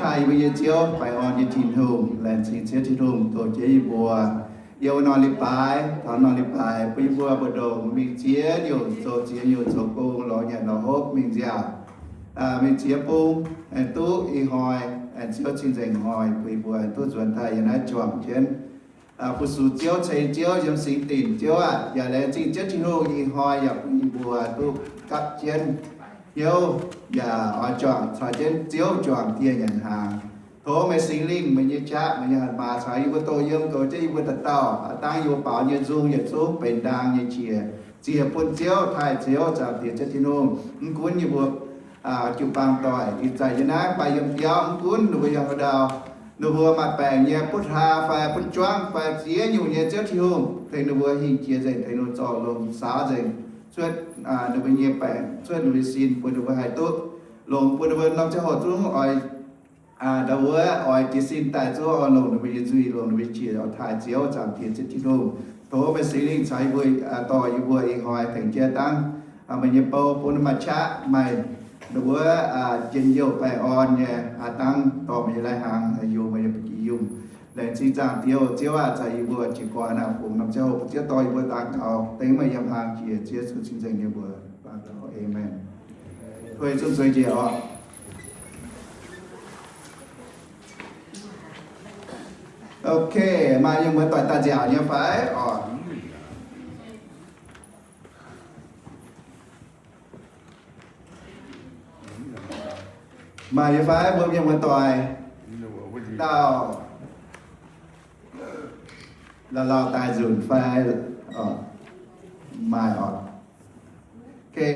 Taaih yie mbuo nyei Ziouv, baengh orn nyei Tin-Hungh, laengz zingh Ziouv Tin-Hungh doh jienv yie mbuo yiem wuov norm leiz-baaix, taux norm leiz-baaix bun yie mbuo mbu'ndongx mingh ziex nyungc, zoux ziex nyungc, zoux gong, lorz nyanc lorz hopv mingh nziaauc, mingh ziex bung, aengx duqv ih hnoi, aengx Ziouv cing-nzengc hnoi bun yie mbuo duqv nzuonx daaih yiem naaiv juangc jienv fu-sux Ziouv, ceng Ziouv, yiem singx dinc Ziouv aah. Yaac laengz zingh Ziouv Tin-Hungh ih hnoi yaac bun yie mbuo duqv gapv jienv hnyouv yaac oix juangc caux jienv Ziouv juangc dieh nyanc hnaangx. Tov meih Singx Lingh, meih nyei qaqv, meih nyei hatc maaz caux yie mbuo doh yiem, goux jienv yie mbuo dauh dauh, aav dangv yie mbuo baaux nyei nzung yietc zungv benx ndaang nyei qiex, ziec bun Ziouv, taaih Ziouv, zaangc Diex Ziouv Tin-Hungh. Mv gunv yie mbuo jiu-baang doic ih zanc yiem naaiv fai yiem biauv, mv gunv ninh mbuo yiem haaix ndau, ninh mbuo maaih baengc nyei, butv hlaax fai butv juangv fai ziex nyungc nyei, Ziouv Tin-Hungh tengx ninh mbuo hingh jiex nzengc, tengx ninh mbuo zorc longx saaux nzengc, cuotv ninh mbuo nyei baengc, cuotv ninh mbuo nyei sin, bun ninh mbuo haih duqv longx, bun ninh mbuo norm ziangh hoc zungv oix ndau wuov oix jiez sin daaih zungv oix longc ninh mbuo nyei nzuih, longc ninh mbuo nyei qiex oix taaih Ziouv, zaangc Diex Ziouv Tin-Hungh. Tov meih Singx Lingh caux yie mbuo, dorh yie mbuo ih hnoi tengx jienv dangv meih nyei bou bun maaih qaqv, maaih ndau wuov njien-youh baengh orn nyei, aav dangv dorh meih nyei lai-hnaangx yungz meih nyei ba'gi yungh. Laengz zingh zaangc Diex, Ziouv aah, caux yie mbuo jiez gorn naaiv fungx norm ziangh hoc bun Ziouv dorh yie mbuo daux gaux, dengv meih yiem hlang jiex Ziouv Yesu cing-nzengc nyei mbuox daux gaux. Aamen. Tuix zunv zueiz njiec oc. Ok, maaih mienh muoz-doic daaih nziaauc nyei fai? Oc, maaih nyei fai? Mbuo mienh muoz-doic dauh lauh lauh daaih nzunc fai? Maaih oc.